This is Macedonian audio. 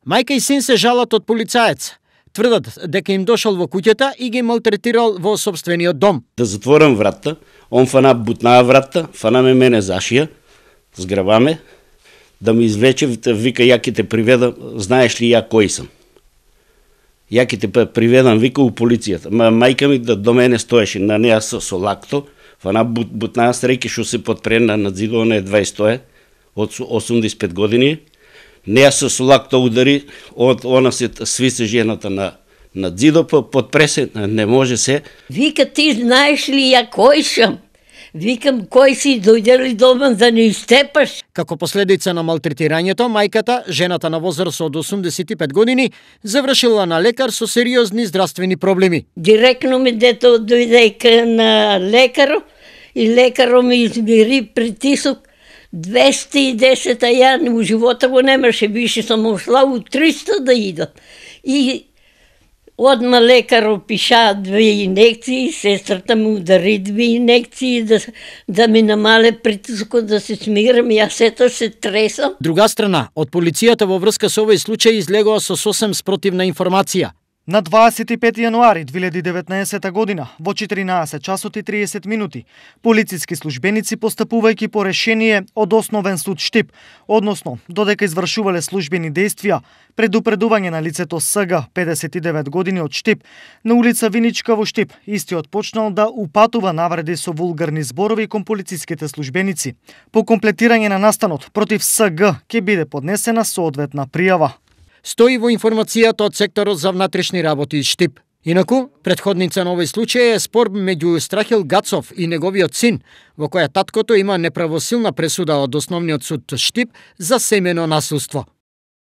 Мајка и син се жалат од полицаец. Тврдат дека им дошол во куќата и ги малтретирал во сопствениот дом. Да затворам вратта, он фана бутнаа вратта, фана мене за шија, зграбаме, да ми извлече, вика, ја ќе те приведам, знаеш ли ја кој сум? Ја ќе те приведам, вика, у полицијата. Мајка ми до мене стоеше на неа со лакто, фана бутнаа среќи што се подпрена на зидо, она е 20 од 85 години. Неа со лакто удари, она се свисе жената на зидо, подпресе, не може се. Вика, ти знаеш ли ја кој сум? Викам, кој си, дојде ли дома да не истепаш? Како последица на малтретирањето, мајката, жената на возраст од 85 години, завршила на лекар со сериозни здравствени проблеми. Директно ми дето дојде на лекаро и лекаро ми измери притисок 210, а ја у живота го немаше, бише сам ушла у 300 да идам. И одма лекаро пиша 2 инекции, сестрата му удари 2 инекции да ми намале притискот, да се смирам, јас сето се тресам. Друга страна, од полицијата во врска со овој случај излегува со сосем спротивна информација. На 25 јануари 2019 година, во 14 часот и 30 минути, полициски службеници постапувајќи по решение од Основен суд Штип, односно додека извршувале службени действија, предупредување на лицето СГ, 59 години од Штип, на улица Виничка во Штип, истиот почнал да упатува навреди со вулгарни зборови кон полициските службеници. По комплетирање на настанот против СГ ќе биде поднесена соодветна пријава. Стои во информацијата од секторот за внатрешни работи Штип. Инаку, предходница на овој случај е спор меѓу Страхил Гацов и неговиот син, во која таткото има неправосилна пресуда од Основниот суд Штип за семено насилство.